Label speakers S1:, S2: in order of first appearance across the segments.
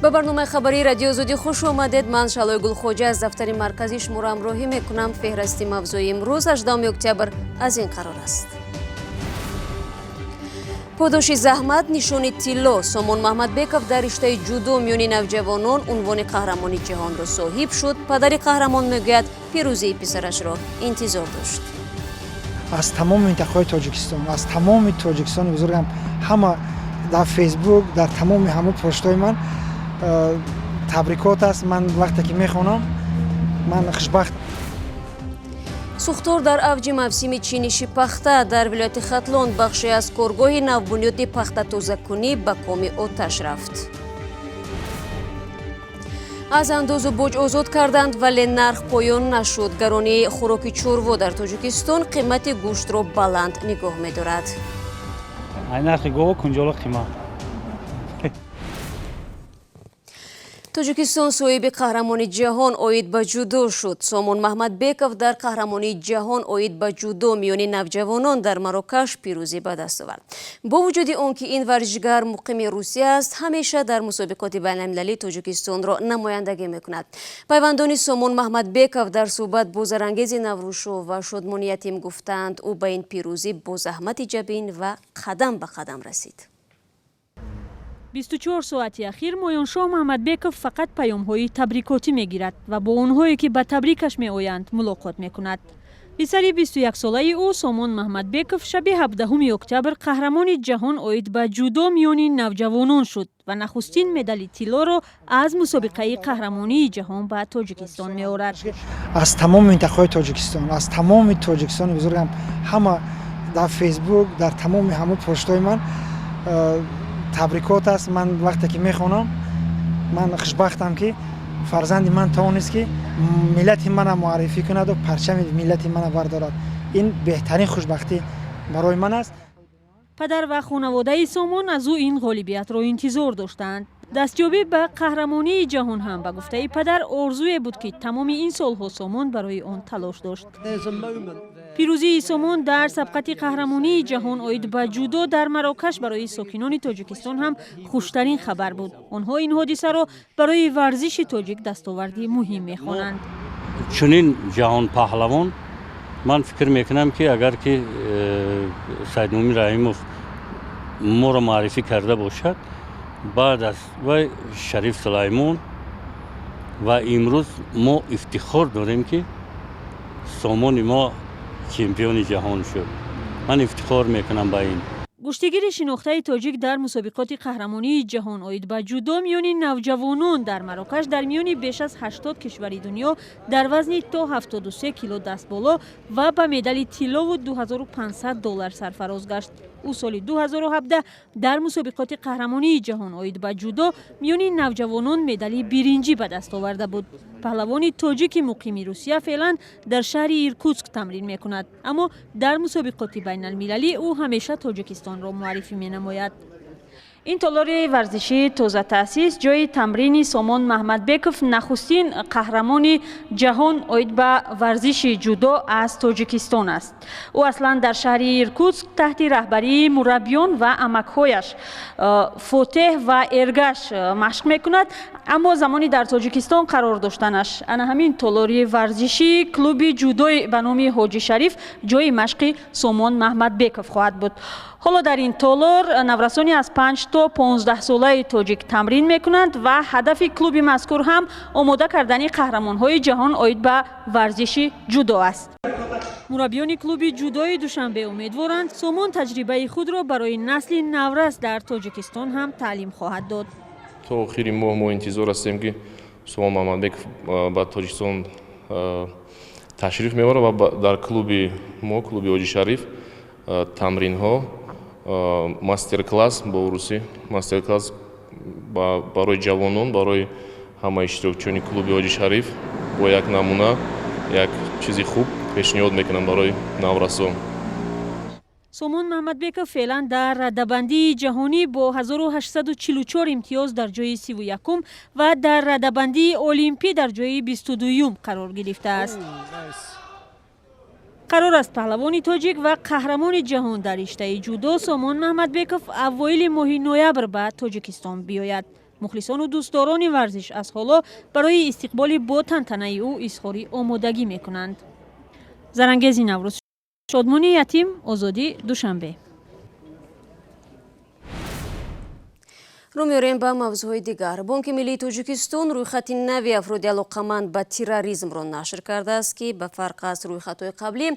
S1: Ба барномаи хабарии Радиои Озодӣ хуш омадед. Ман Шаҳлои Гулхоҷа аз дафтари марказӣ шуморо ҳамроҳӣ мекунам. Феҳрасти мавзӯи имрӯз, 18 октябр, аз ин қарор аст: подоши заҳмат, нишони тилло. Сомон Маҳмадбеков дар риштаи ҷудо миёни навҷавонон унвони қаҳрамони ҷаҳонро соҳиб шуд. Падари қаҳрамон мегӯяд, пирӯзии писарашро интизор дошт.
S2: Аз тамоми минтақаҳои Тоҷикистон, аз тамоми Тоҷикистони бузургам, ҳама дар Фейсбук, дар тамоми ҳамон поштҳои ман табрикот аст. Ман вақте ки мехонам, ман хушбахт.
S1: Сӯхтор дар авҷи мавсими чиниши пахта. Дар вилояти Хатлон бахше аз коргоҳи навбунёди пахтатозакунӣ ба коми оташ рафт. Аз андозу боҷ озод карданд, вале нарх поён нашуд. Гаронии хӯроки чорво дар Тоҷикистон қимати гӯштро баланд нигоҳ медорад.
S3: Ай нархи гова кунҷола қимат.
S1: Тоҷикистон соҳиби қаҳрамони ҷаҳон оид ба ҷудо шуд. Сомон Маҳмадбеков дар қаҳрамонии ҷаҳон оид ба ҷудо миёни навҷавонон дар Марокаш пирӯзӣ ба даст овард. Бо вуҷуди он ки ин варзишгар муқими Русия аст, ҳамеша дар мусобиқоти байналмилалӣ Тоҷикистонро намояндагӣ мекунад. Пайвандони Сомон Маҳмадбеков дар суҳбат бо Зарангези Наврӯзшоҳ ва Шодмони Ятим гуфтаанд, ӯ ба ин пирӯзӣ бо заҳмати ҷабин ва қадам ба қадам расид.
S4: 24 соати ахир Моёншоҳ Маҳмадбеков фақат паёмҳои табрикотӣ мегирад ва бо онҳое, ки ба табрикаш меоянд, мулоқот мекунад. Писари 21-солаи ӯ, Сомон Маҳмадбеков, шаби 17 октябр қаҳрамони ҷаҳон оид ба ҷудо миёни навҷавонон шуд ва нахустин медали тиллоро аз мусобиқаи қаҳрамонии ҷаҳон ба Тоҷикистон меорад.
S2: Аз тамоми минтақаҳои Тоҷикистон, аз тамоми Тоҷикистони бузургам, ҳама дар Фейсбук, дар тамоми ҳамон поштҳои ман табрикот аст. Ман вақте ки мехонам, ман хушбахтам, ки фарзанди ман тавонист, ки миллати мана муаррифӣ кунаду парчами миллати мана бардорад. Ин беҳтарин хушбахтӣ барои ман аст.
S4: Падар ва хонаводаи Сомон аз ӯ ин ғолибиятро интизор доштаанд. Дастёбӣ ба қаҳрамонии ҷаҳон ҳам, ба гуфтаи падар, орзуе буд, ки тамоми ин солҳо Сомон барои он талош дошт. Пирӯзии Сомон дар сабқати қаҳрамонии ҷаҳон оид ба ҷудо дар Марокаш барои сокинони Тоҷикистон ҳам хуштарин хабар буд. Онҳо ин ҳодисаро барои варзиши тоҷик дастоварди муҳим мехонанд.
S3: Чунин ҷаҳонпаҳлавон, ман фикр мекунам, ки агар ки Саидмӯмин Раҳимов моро муаррифӣ карда бошад, баъд аз вай Шариф Сулаймон. Ва имрӯз мо ифтихор дорем, ки Сомони мо чемпиони ҷаҳон шуд. Ман ифтихор мекунам ба ин.
S4: Гӯштигири шинохтаи тоҷик дар мусобиқоти қаҳрамонии ҷаҳон оид ба ҷудо миёни навҷавонон дар Марокаш дар миёни беш аз 80 кишвари дунё дар вазни то 73 кило дастболо ва ба медали тиллову 2500 доллар сарфароз гашт. Ӯ соли 2017 дар мусобиқоти қаҳрамонии ҷаҳон оид ба ҷудо миёни навҷавонон медали биринҷӣ ба даст оварда буд. Паҳлавони тоҷики муқими Русия феълан дар шаҳри Иркутск тамрин мекунад, аммо дар мусобиқоти байналмилалӣ ӯ ҳамеша Тоҷикистонро муаррифӣ менамояд. Ин толори варзишии тозатаъсис ҷои тамрини Сомон Маҳмадбеков, нахустин қаҳрамони ҷаҳон оид ба варзиши ҷудо аз Тоҷикистон аст. Ӯ аслан дар шаҳри Иркутск таҳти раҳбарии мураббиён ва амакҳояш Фотеҳ ва Эргаш машқ мекунад, аммо замони дар Тоҷикистон қарор доштанаш ана ҳамин толори варзишии клуби ҷудои ба номи Ҳоҷи Шариф ҷои машқи Сомон Маҳмадбеков хоҳад буд. Ҳоло дар ин толор наврасони аз 5 то 15-солаи тоҷик тамрин мекунанд ва ҳадафи клуби мазкур ҳам омода кардани қаҳрамонҳои ҷаҳон оид ба варзиши ҷудо аст. Мураббиёни клуби ҷудои Душанбе умедворанд, Сомон таҷрибаи худро барои насли наврас дар Тоҷикистон ҳам таълим хоҳад дод.
S5: То охири моҳ мо интизор ҳастем, ки Сомон Маҳмадбеков ба Тоҷикистон ташриф меорад ва дар клуби мо, клуби Ҳоҷи Шариф, тамринҳо, мастер-класс, бо урусӣ мастер-класс, барои ҷавонон, барои ҳама иштирокчиёни клуби Ҳоҷи Шариф бо як намуна, як чизи хуб пешниҳод мекунам барои наврасон.
S4: Сомон Маҳмадбеков феълан дар радабандии ҷаҳонӣ бо 1844 имтиёз дар ҷои 31-ум ва дар радабандии олимпӣ дар ҷои 22-юм қарор гирифтааст. Қарор аст, паҳлавони тоҷик ва қаҳрамони ҷаҳон дар риштаи ҷудо Сомон Маҳмадбеков аввоили моҳи ноябр ба Тоҷикистон биёяд. Мухлисону дӯстдорони варзиш аз ҳоло барои истиқболи бо тантанаи ӯ изҳори омодагӣ мекунанд. Зарангези Наврӯз, Шодмони Ятим, Озодӣ, Душанбе.
S1: Рӯ меорем ба мавзӯъҳои дигар. Бонки миллии Тоҷикистон рӯйхати нави афроди алоқаманд ба терроризмро нашр кардааст, ки ба фарқ аз рӯйхатҳои қаблӣ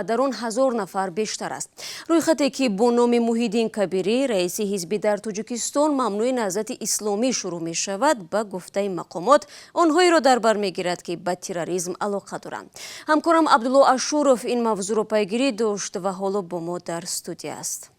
S1: дар он 1000 нафар бештар аст. Рӯйхате ки бо номи Муҳиддин Кабирӣ, раиси ҳизби дар Тоҷикистон мамнӯи Наҳзати Исломӣ шурӯъ мешавад, ба гуфтаи мақомот онҳоеро дар бар мегирад, ки ба терроризм алоқа доранд. Ҳамкорам Абдулло Ашуров ин мавзӯъро пайгирӣ дошт ва ҳоло бо мо дар студия аст.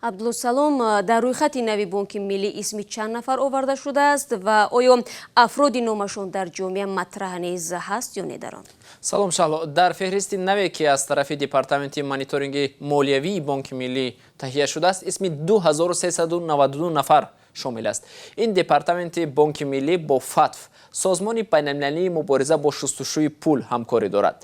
S1: Абдулло, салом. Дар рӯйхати нави Бонки миллӣ исми чанд нафар оварда шудааст ва оё афроди номашон дар ҷомеа матраҳ низ ҳаст ё не дар он?
S6: Салом, Шаҳло. Дар феҳристи наве, ки аз тарафи Департаменти мониторинги молиявии Бонки миллӣ таҳия шудааст, исми 2392 нафар шомил аст. Ин департаменти Бонки миллӣ бо ФАТФ, созмони байналмилалии мубориза бо шустушӯи пул, ҳамкорӣ дорад.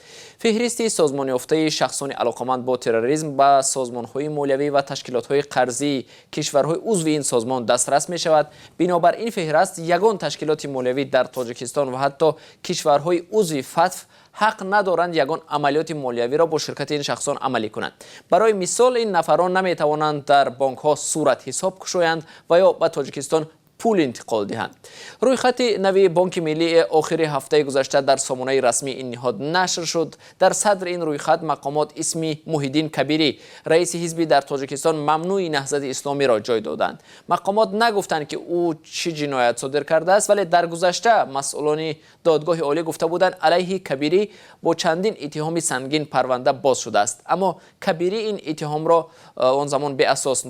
S6: Феҳристи созмонёфтаи шахсони алоқаманд бо терроризм ба созмонҳои молиявӣ ва ташкилотҳои қарзии кишварҳои узви ин созмон дастрас мешавад. Бинобар ин феҳраст ягон ташкилоти молиявӣ дар Тоҷикистон ва ҳатто кишварҳои узви ФАТФ ҳақ надоранд ягон амалиёти молиявиро бо ширкати ин шахсон амалӣ кунанд. Барои мисол, ин нафарон наметавонанд дар бонкҳо суратҳисоб кушоянд ва ё ба Тоҷикистон пул интиқол диҳанд. Рӯйхати нави Бонки миллӣ охири ҳафтаи гузашта дар сомонаи расмии ин ниҳод нашр шуд. Дар садри ин рӯйхат мақомот исми Муҳиддин Кабирӣ, раиси ҳизби дар Тоҷикистон мамнӯи Наҳзати Исломиро ҷой доданд. Мақомот нагуфтанд, ки ӯ чӣ ҷиноят содир кардааст, вале дар гузашта масъулони Додгоҳи олӣ гуфта буданд, алайҳи Кабирӣ бо чандин иттиҳоми сангин парванда боз шудааст. Аммо Кабирӣ ин иттиҳомро он замон беасос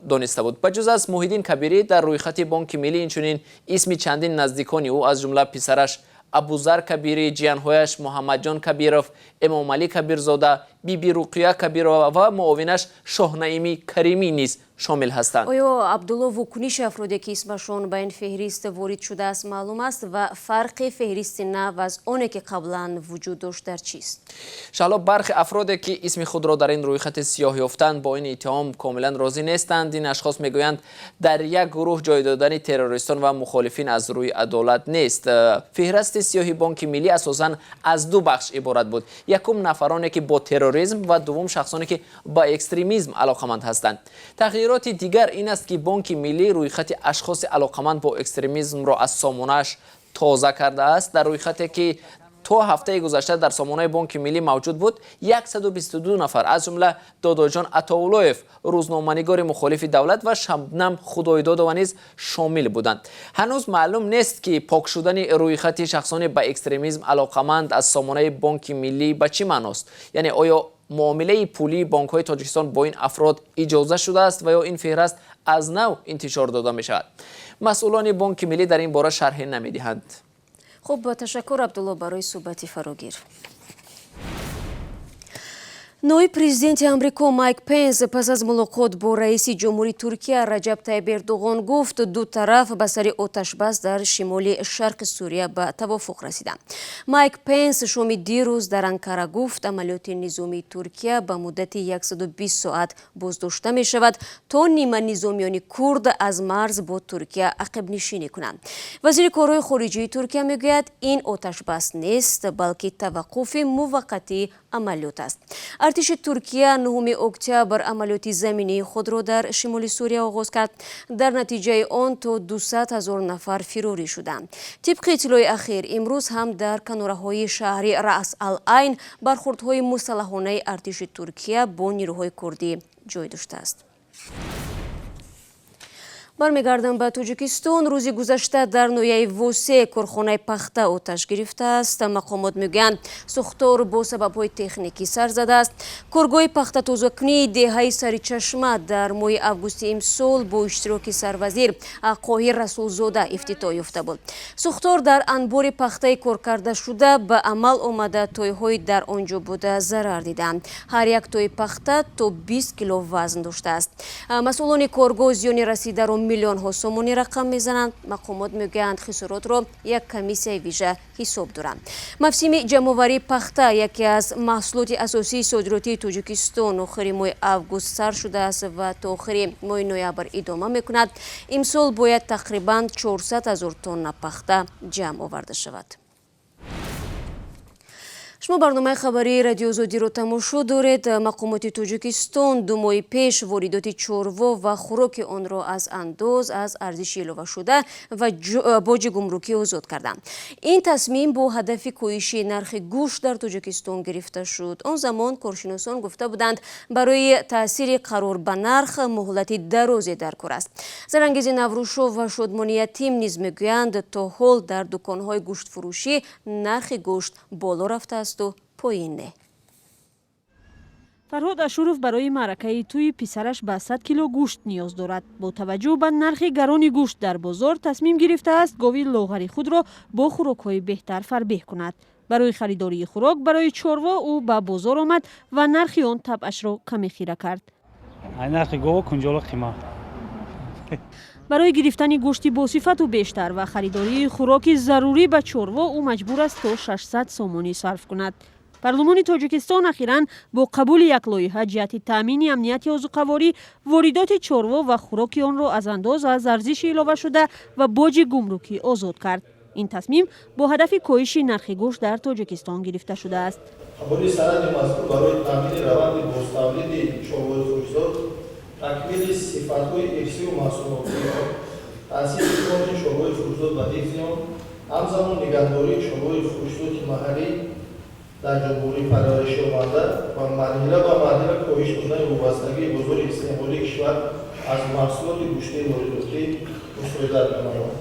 S6: дониста буд. Ба ҷуз аз Муҳиддин Кабирӣ, дар рӯйхати Бонки миллӣ инчунин исми чандин наздикони ӯ, аз ҷумла писараш Абузар Кабирӣ, ҷиянҳояш Муҳаммадҷон Кабиров, Эмомалӣ Кабирзода, Биби Руқия Кабирова ва муовинаш Шоҳнаимӣ Каримӣ низ шомил ҳастанд.
S1: Оё, Абдулло, вокуниши афроде, ки исмашон ба ин феҳрист ворид шудааст, маълум аст ва фарқи феҳристи нав аз оне, ки қаблан вуҷуд дошт, дар чист?
S6: Шаҳло, бархе афроде, ки исми худро дар ин рӯйхати сиёҳ ёфтанд, бо ин иттиҳом комилан розӣ нестанд. Ин ашхос мегӯянд, дар як гурӯҳ ҷой додани террористон ва мухолифин аз рӯи адолат нест. Феҳристи сиёҳи Бонки миллӣ асосан аз ду бахш иборат буд: якум, нафароне, ки бо терроризм, ва дуввум, шахсоне, ки ба экстремизм алоқаманд ҳастанд. Тағйироти дигар ин аст, ки Бонки миллӣ рӯйхати ашхоси алоқаманд бо экстремизмро аз сомонааш тоза кардааст. Дар рӯйхате, ки то ҳафтаи гузашта дар сомонаи Бонки миллӣ мавҷуд буд, 122 нафар, аз ҷумла Додоҷон Атоуллоев, рӯзноманигори мухолифи давлат, ва Шабнам Худойдодова низ шомил буданд. Ҳанӯз маълум нест, ки пок шудани рӯйхати шахсони ба экстремизм алоқаманд аз сомонаи Бонки миллӣ ба чӣ маъност, яъне оё муомилаи пулии бонкҳои Тоҷикистон бо ин афрод иҷоза шудааст ва ё ин феҳраст аз нав интишор дода мешавад. Масъулони Бонки миллӣ дар ин бора шарҳе намедиҳанд.
S1: Хуб, ташаккур, Абдулло, барои суҳбати фарогир. Ноиб президенти Амрико Майк Пенс пас аз мулоқот бо раиси ҷумҳури Туркия Раҷаб Тайиб Эрдуғон гуфт, ду тараф ба сари оташбас дар шимоли шарқи Сурия ба тавофуқ расиданд. Майк Пенс шоми дирӯз дар Анкара гуфт, амалиёти низомии Туркия ба муддати 120 соат боздошта мешавад, то ниманизомиёни курд аз марз бо Туркия ақибнишинӣ кунанд. Вазири корҳои хориҷии Туркия мегӯяд, ин оташбас нест, балки таваққуфи муваққатии амалиёт аст. Артиши Туркия 9 октябр амалиёти заминии худро дар шимоли Сурия оғоз кард. Дар натиҷаи он то 200 ҳазор нафар фирорӣ шуданд. Тибқи иттилои ахир, имрӯз ҳам дар канораҳои шаҳри Раъс ал Айн бархурдҳои мусаллаҳонаи артиши Туркия бо нирӯҳои курдӣ ҷой доштааст. Бармегардам ба Тоҷикистон. Рӯзи гузашта дар ноҳияи Восе корхонаи пахта оташ гирифтааст. Мақомот мегӯянд, сӯхтор бо сабабҳои техникӣ сар задааст. Коргоҳи пахтатозакунии деҳаи Саричашма дар моҳи августи имсол бо иштироки сарвазир Қоҳир Расулзода ифтитоҳ ёфта буд. Сӯхтор дар анбори пахтаи коркардашуда ба амал омада, тойҳои дар он ҷо буда зарар диданд. Ҳар як тойи пахта то 20 кило вазн доштааст. Масъулони коргоҳ зиёни расидаро Миллионҳо сомонӣ рақам мезананд. Мақомот мегӯянд, хисоротро як комиссияи вижа ҳисоб доранд. Мавсими ҷамъоварии пахта, яке аз маҳсулоти асосии содиротии Тоҷикистон, охири моҳи август сар шудааст ва то охири моҳи ноябр идома мекунад. Имсол бояд тақрибан 400 ҳазор тонна пахта ҷамъ оварда шавад. Шумо барномаи хабарии Радиоозодиро тамошо доред. Мақомоти Тоҷикистон 2 моҳи пеш воридоти чорво ва хӯроки онро аз андоз аз арзиши иловашуда ва боҷи гумрукӣ озод карданд. Ин тасмим бо ҳадафи коҳиши нархи гӯшт дар Тоҷикистон гирифта шуд. Он замон коршиносон гуфта буданд, барои таъсири қарор ба нарх муҳлати дарозе дар кор аст. Зарангези Наврӯшов ва Шодмони Ятим низ мегӯянд, то ҳол дар дуконҳои гӯштфурӯшӣ нархи гӯшт боло рафтааст, поин не.
S4: Фарҳод Ашуров барои маъракаи тӯи писараш ба 100 кило гӯшт ниёз дорад. Бо таваҷҷӯҳ ба нархи гарони гӯшт дар бозор, тасмим гирифтааст, гови лоғари худро бо хӯрокҳои беҳтар фарбеҳ кунад. Барои харидории хӯрок барои чорво ӯ ба бозор омад ва нархи он табъашро каме хира кард.
S7: Нархи гова кунҷола қимат.
S4: Барои гирифтани гӯшти босифату бештар ва харидории хӯроки зарурӣ ба чорво ӯ маҷбур аст то 600 сомонӣ сарф кунад. Парлумони Тоҷикистон ахиран бо қабули як лоиҳа ҷиҳати таъмини амнияти озуқаворӣ воридоти чорво ва хӯроки онро аз андоз аз арзиши иловашуда ва боҷи гумрукӣ озод кард. Ин тасмим бо ҳадафи коҳиши нархи гӯшт дар Тоҷикистон гирифта шудааст.
S8: Қабули санади мазкур барои таъмини раванди бозтавлиди чорвои хушзод, такмили сифатҳои ирсию маҳсулотии он, таъсиси фонди чорвои хушзод ва ҳифзи он, ҳамзамон нигаҳдории чорвои хушзоти маҳаллӣ дар ҷумҳурӣ парваришёбанда ва марҳила ба марҳила коҳиш додани вобастагии бозори истеъмолии кишвар аз маҳсулоти гӯштии воридотӣ мусоидат менамояд.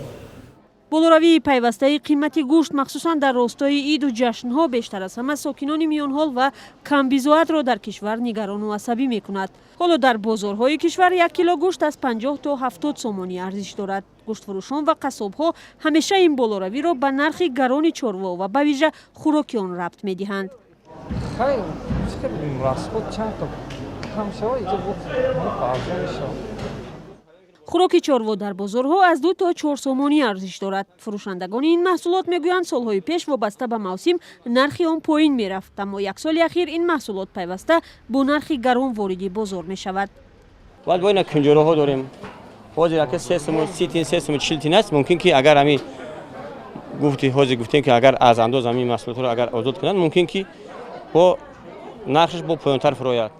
S4: Болоравии пайвастаи қимати гӯшт, махсусан дар ростои иду ҷашнҳо, бештар аз ҳама сокинони миёнҳол ва камбизоатро дар кишвар нигарону асабӣ мекунад. Ҳоло дар бозорҳои кишвар 1 кило гӯшт аз 50 то 70 сомонӣ арзиш дорад. Гӯштфурӯшон ва қассобҳо ҳамеша ин болоравиро ба нархи гарони чорво ва ба вижа хӯроки он рабт медиҳанд.
S7: Расход чанд то кам шава, иҷо арзон мешавад.
S4: Хӯроки чорво дар бозорҳо аз 2 то 4 сомонӣ арзиш дорад. Фурӯшандагони ин маҳсулот мегӯянд, солҳои пеш вобаста ба мавсим нархи он поин мерафт, аммо як соли ахир ин маҳсулот пайваста бо нархи гарон вориди бозор мешавад.
S9: Баъд бо ина кунҷораҳо дорем. Ҳозир ака 3 сому 30 тин, 3 сому 40 тин аст. Мумкин ки агар ҳами гуфти, ҳозир гуфтем, ки агар аз андоз ҳамин маҳсулотро агар озод кунанд, мумкин ки бо нархаш бо поёнтар фурояд.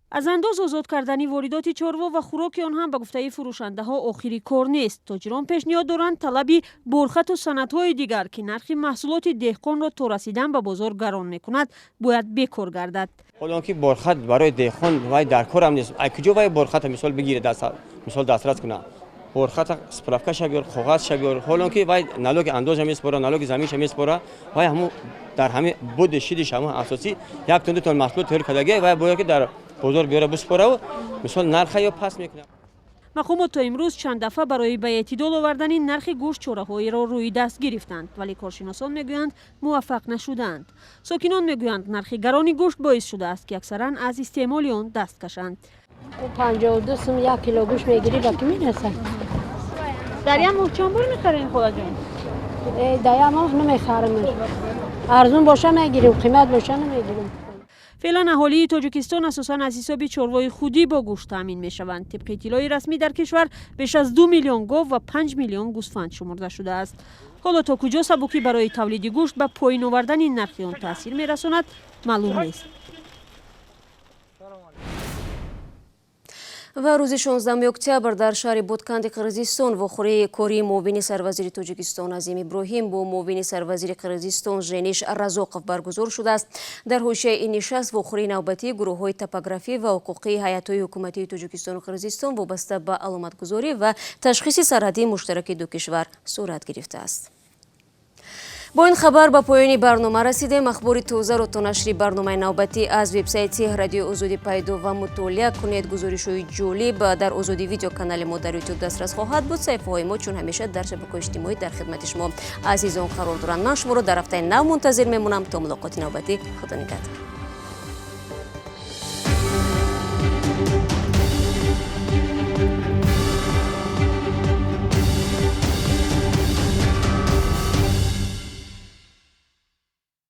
S4: Аз андоз озод кардани воридоти чорво ва хӯроки он ҳам, ба гуфтаи фурӯшандаҳо, охири кор нест. Тоҷирон пешниҳод доранд, талаби борхату санадҳои дигар, ки нархи маҳсулоти деҳқонро то расидан ба бозор гарон мекунад, бояд бекор гардад.
S9: Ҳоло он ки борхат барои деҳқон вай дар корам нест. Ай куҷо вай борхата мисол бигирад, мисол дастрас кунад? Борхата, справкаша биёр, коғазша биёр. Ҳоло он ки вай налоги андоза меспора, налоги заминша меспора, вай ҳамун дар ҳами буди шидиш ҳамун асосӣ 1 тон, 2 тон маҳсулот тайёр кардагия, вай бояд ки дар бозор биёра, биспораву мисол нарха ё паст мекунад.
S4: Мақомот то имрӯз чанд дафъа барои ба эътидол овардани нархи гӯшт чораҳоеро рӯи даст гирифтанд, вале коршиносон мегӯянд, муваффақ нашудаанд. Сокинон мегӯянд, нархи гарони гӯшт боис шудааст, ки аксаран аз истеъмоли он даст кашанд.
S10: 52 сум 1 кило гӯшт мегирӣ, ба кӣ мерасад?
S4: Дар як моҳ чанд бор мехарем, холаҷон?
S10: Дар як моҳ намехарам. Арзун боша, мегирим, қимат боша, намегирим.
S4: Феълан аҳолии Тоҷикистон асосан аз ҳисоби чорвои худӣ бо гӯшт таъмин мешаванд. Тибқи иттилои расмӣ, дар кишвар беш аз 2 миллион гов ва 5 миллион гӯсфанд шумурда шудааст. Ҳоло то куҷо сабукӣ барои тавлиди гӯшт ба поин овардани нархи он таъсир мерасонад, маълум нест.
S1: Ва рӯзи 16 октябр дар шаҳри Ботканди Қирғизистон вохӯрии кории муовини сарвазири Тоҷикистон Азим Иброҳим бо муовини сарвазири Қирғизистон Жениш Разоқов баргузор шудааст. Дар ҳошияи ин нишаст вохӯрии навбатии гурӯҳҳои топографӣ ва ҳуқуқии ҳайатҳои ҳукуматии Тоҷикистону Қирғизистон вобаста ба аломатгузорӣ ва ташхиси сарҳадии муштараки ду кишвар сурат гирифтааст. Бо ин хабар ба поёни барнома расидем. Ахбори тозаро то нашри барномаи навбатӣ аз вебсайти Радиои Озодӣ пайдо ва мутолиа кунед. Гузоришҳои ҷолиб дар Озодӣ Видео, канали мо дар Ютуб, дастрас хоҳад буд. Саҳифаҳои мо чун ҳамеша дар шабакаҳои иҷтимоӣ дар хидмати шумо азизон қарор доранд. Ман шуморо дар ҳафтаи нав мунтазир мемонам. То мулоқоти навбатӣ, худо нигаҳдор.